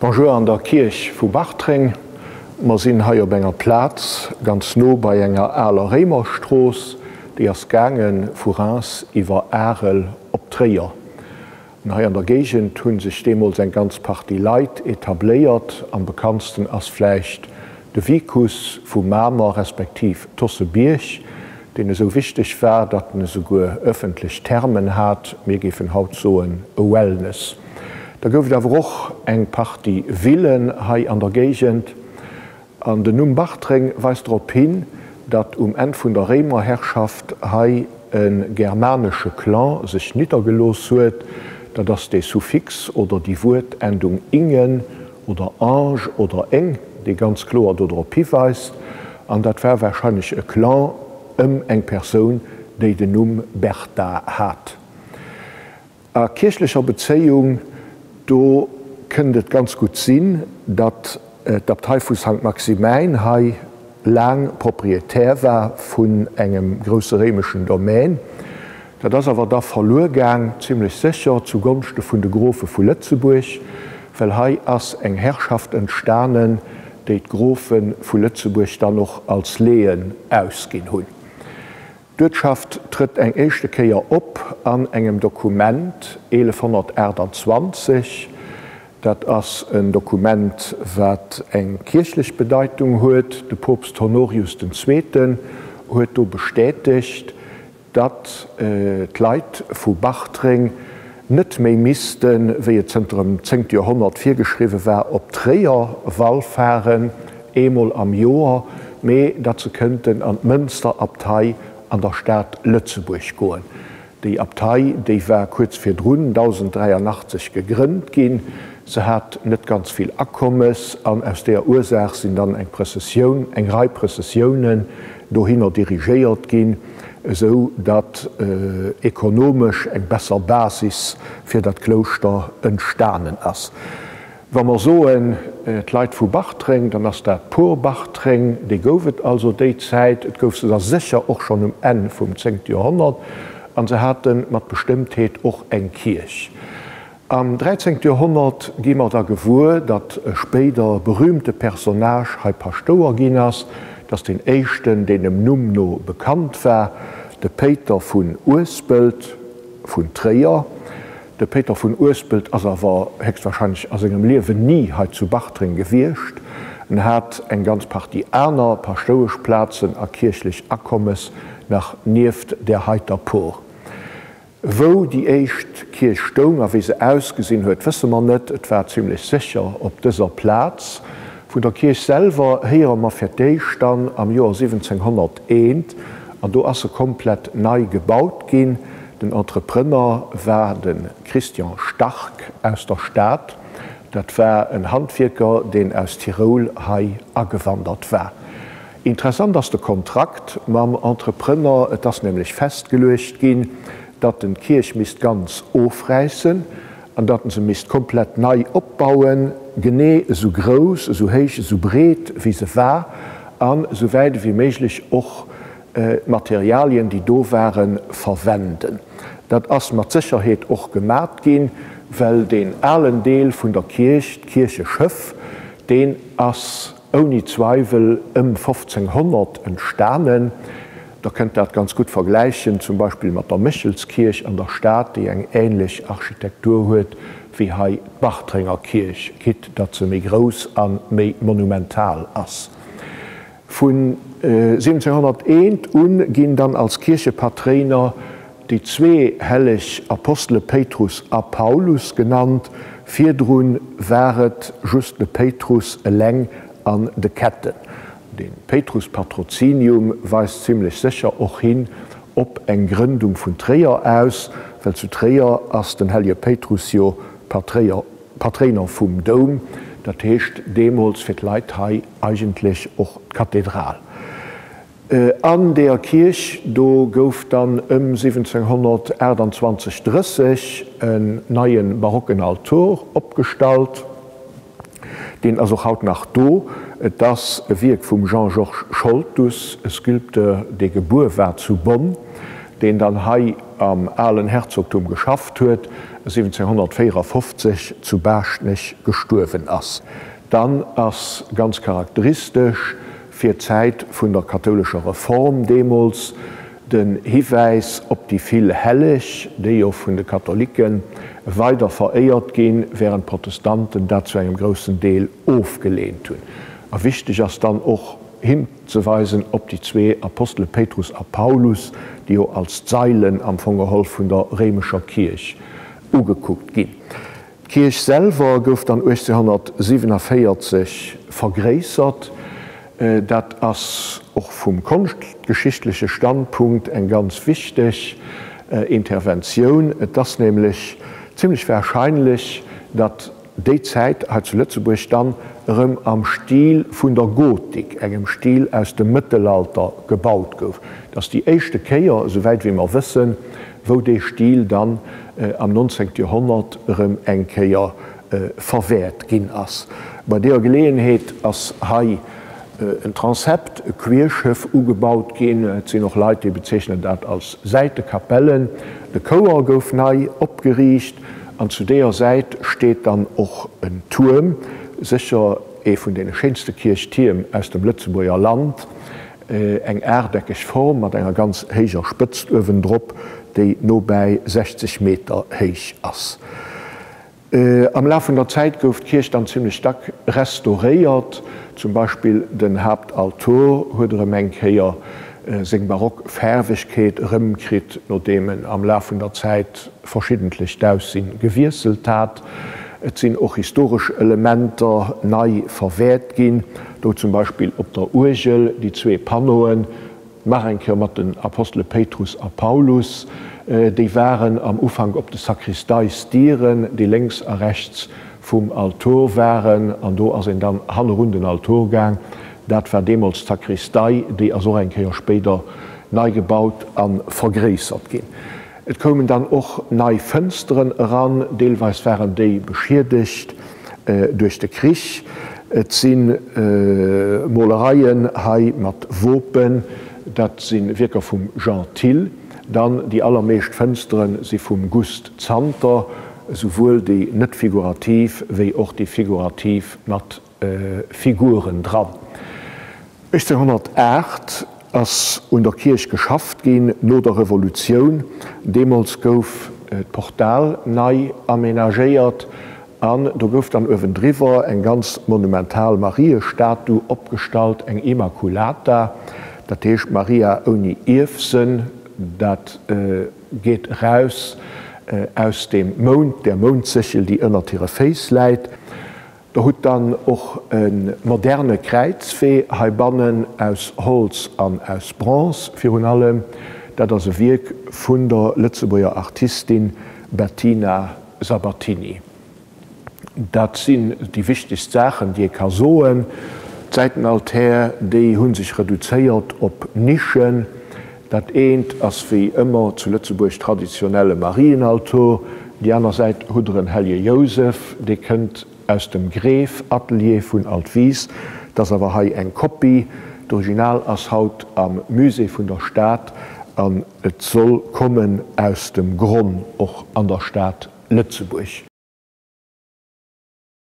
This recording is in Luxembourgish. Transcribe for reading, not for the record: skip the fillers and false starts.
Bonjour an der Kierch vu Bartreng. Mer sinn hei op enger Plaz ganz no bei enger aler Réimerstrooss. Déi ass gaange vu Reims iwwer Arel op Tréier. An hei an der Géigend hu sech deemools eng ganz Partie Leit etabléiert. Am bekanntsten ass vläicht de Vicus vu Mamer respektiv Tossebierg, deen esou wichteg war, datt en esouguer ëffentlech Thermen hat, mir géifen haut soen e Wellness. Da gouf et awer och eng Partie Villen hei an der Géigend. An den Numm Bartreng weist drop hin, datt um Enn vun der Réimerherrschaft hei e germanesche Clan sech niddergelooss huet. Dat ass dee Suffix oder déi Wuertendung ingen oder ange oder eng, déi ganz kloer dodrop hiweist. An dat war warscheinlech e Clan ëm eng Persoun, déi den Numm Berta hat. A kierchlecher Bezéiung, do kënnt et ganz gutt sinn, datt d'Abtei vu Sankt Maximäin hei laang Proprietär war vun engem grousse réimeschen Domaine. Dat ass awer da verluer gaang, zimlech sécher zu Gonschte vun de Grofe vu Lëtzebuerg, well hei ass eng Herrschaft entstanen, déi d'Grofe vu Lëtzebuerg dann och als Lehen ausginn hunn. D'Uertschaft trëtt eng éischte Kéier op an engem Dokument 1128. Dat ass en Dokument, wat eng kierchlech Bedeitung huet. De Poopst Honorius den Zweeten huet do bestätegt, datt d'Leit vu Bartreng net méi missten, wéi et zënter dem zéngte Joerhonnert virgeschriwwe war, op Tréier wallfaren, eemol am Joer, mee datt se kënnten an d'Mënsterabtei an der Stad Lëtzebuerg goen. Déi Abtei, déi war kuerz virdrun, 1083, gegrënnt ginn. Se hat net ganz vill Akommes an aus deeër Ursaach sinn dann eng Prëssessioun, eng Rei Prëssessiounen dohinner dirigéiert ginn, esou datt ekonomesch eng besser Basis fir dat Klouschter entstanen ass. Wa mer soen d'Leit vu Bartreng, dann ass dat d'Por Bartreng, déi gouf et also déi Zäit, et gouf se der sécher och schonn um Enn vum zéngte Joerhonnert, a se hate mat Bestëmmtheet och eng Kierch. Am dräizéngte Joerhonnert gi mer da gewuer, datt e spéider berühmte Personnage hei Paschtouer ginn ass, 't ass deen éischten, deen dem Numm no bekannt war, de Péiter vun Uespelt, vun Tréier. De Péiter vun Uespelt ass awer héchstwahrscheinlech a sengem Liewen ni hei zu Bartreng gewiescht. En hat eng ganz Partie aner paschtoueschplazen a kierchlech Akommes nach nieft där heiter Por. Wou déi éischt Kierch stoung a wéi se ausgesinn huet, wësse mer net. Et war zimlech sécher op dëser Plaz. Vun der Kierch selwer héiere mer fir d'éischt dann am Joer 1701, an do ass se komplett nei gebaut ginn. Den Entrepreneur war de Christian Stark aus der Stad. Dat war en Handwierker, deen aus Tiroul hei agewandert war. Interessant ass de Kontrakt mam Entrepreneur. Et ass nämlech festgeluecht ginn, datt en d'Kierch misst ganz ofräissen an datt en se misst komplett nei opbauen, genee esou grouss, esou héich, esou breet wéi se war an esou wäit ewéi méiglech och d'Materialien, déi do waren, verwenden. Dat ass mat Sécherheet och gemat ginn, well deen alen Deel vun der Kierch, d'Kiercheschëff, deen ass ouni Zweiwel ëm 1500 entstanen. Der kënnt dat ganz gutt vergläichen zum Beispill mat der Méchelskierch an der Stad, déi eng änlech Architektur huet wéi hei d'Bartrenger Kierch, quitte datt se méi grouss a méi monumental ass. Vun 1701 u ginn dann als Kierchepatréiner déi zwee helleg Apostele Péitrus a Paulus genannt, virdru war et just de Péitrus eleng an de Ketten. De Péitrusspatrozinium weist zimmlech sécher och hin op eng Grëndung vun Tréier aus, well zu Tréier ass den hellege Péitrus jo Patréier. Patréiner vum Doum, dat heescht deemools fir d'Leit hei eigentlech och d'Kathedral. An deeër Kierch do gouf dann ëm 1728, 30 en neie barocken Altor opgestallt. Deen ass och haut nach do. Et ass e Wierk vum Jean-Georges Scholtus, e Sculpteur, dee gebuer war zu Bonn, deen dann hei. am alen Herzogtum geschafft huet, 1754 zu Baaschtnech gestuerwen ass. Dann ass ganz charakteristesch fir d'Zäit vun der kathoulescher Reform deemools den Hiwäis op déi vill Helleg, déi jo vun de Katholike weider veréiert ginn, wärend d'Protestanten dat zu engem groussen Deel ofgeleent hunn. A wichteg ass dann och hinzeweisen op déi zwee Apostele Péitrus a Paulus, déi jo als d'Sailen am Fong geholl vun der réimescher Kierch ugekuckt ginn. D'Kierch selwer gouf dann 1847 vergréissert. Dat ass och vum konschtgeschichtleche Standpunkt eng ganz wichteg Interventioun. Et ass nämlech zimlech warscheinlech, datt déi Zäit hei zu Lëtzebuerg dann erëm am Stil vun der Gotik, engem Stil aus dem Mëttelalter, gebaut gouf. Et ass déi éischte Kéier, esouwäit wéi mer wëssen, wou dee Stil dann am 19. Joerhonnert erëm eng Kéier verwäert ginn ass. Bei deeër Geleeënheet ass hei en Transept, e Quierschëff ugebaut ginn. Et sinn och Leit, déi bezeechnen dat als Säitekapellen. De Chouer gouf nei opgeriicht an zu deeër Säit steet dann och en Tuerm, sécher ee vun deene schéinste Kierchtierm aus dem Lëtzebuerger Land. Eng aachteckeg Form mat enger ganz héijer Spëtzt uewendrop, déi nobäi 60 Meter héich ass. Am Laf vun der Zäit gouf d'Kierch dann zimmlech dack restauréiert. Zum Beispill den Haaptaltor huet erëm eng Kéier seng barock Faarwegkeet erëmkritt, nodeem en am Laf vun der Zäit verschiddentlech d'Aussinn gewiesselt hat. Et sinn och historesch Elementer nei verwäert ginn, do zum Beispill op der Uergel déi zwee Panneauen, nach eng Kéier mat den Apostele Péitrus a Paulus, déi waren am Ufank op de Sakristeisdieren, déi lénks a rechts vum Altor waren, an do ass een dann hannerun den Altor gaang. Dat war deemools d'Sakristei, déi ass och eng Kéier spéider nei gebaut a vergréissert ginn. Et koumen dann och nei Fënsteren eran, deelweis waren déi beschiedegt duerch de Krich. Et si Molereien hei mat Wopen, dat si Wierker vum Jean Thill. Dann déi allermeescht Fënstere si vum Gust Zanter, esouwuel déi net figurativ wéi och déi figurativ mat Figuren dran. 1808 ass un der Kierch geschafft ginn, no der Revolutioun. Deemools gouf d'Portal nei amenagéiert an do gouf dann uewendriwwer eng ganz monumental Mariestatu opgestallt, eng Immaculata, dat heescht Maria ouni Ierfsënn. Dat geet eraus aus dem Mound, der Moundséchel, déi ënnert hire Féiss läit. Der hutt dann och e moderne Kräizwee heibannen aus Holz an aus Bronze virun allem. Dat ass e Wierk vun der Lëtzebuerger Artistin Bettina Sabatini. Dat sinn déi wichtegst Saachen, déi ee ka soen. D'Säitenaltär, déi hu sech reduzéiert op Nischen. Dat eent ass wéi ëmmer zu Lëtzebuerg traditionelle Marienaltor, déi aner Säit hutt der en Hellje Jousef, dee kënnt aus dem Greeff-Atelier vun Altwis, 't ass awer hei eng Kopie, d'Original ass haut am Musée vun der Stad an et soll kommen aus dem Gronn, och an der Stad Lëtzebuerg.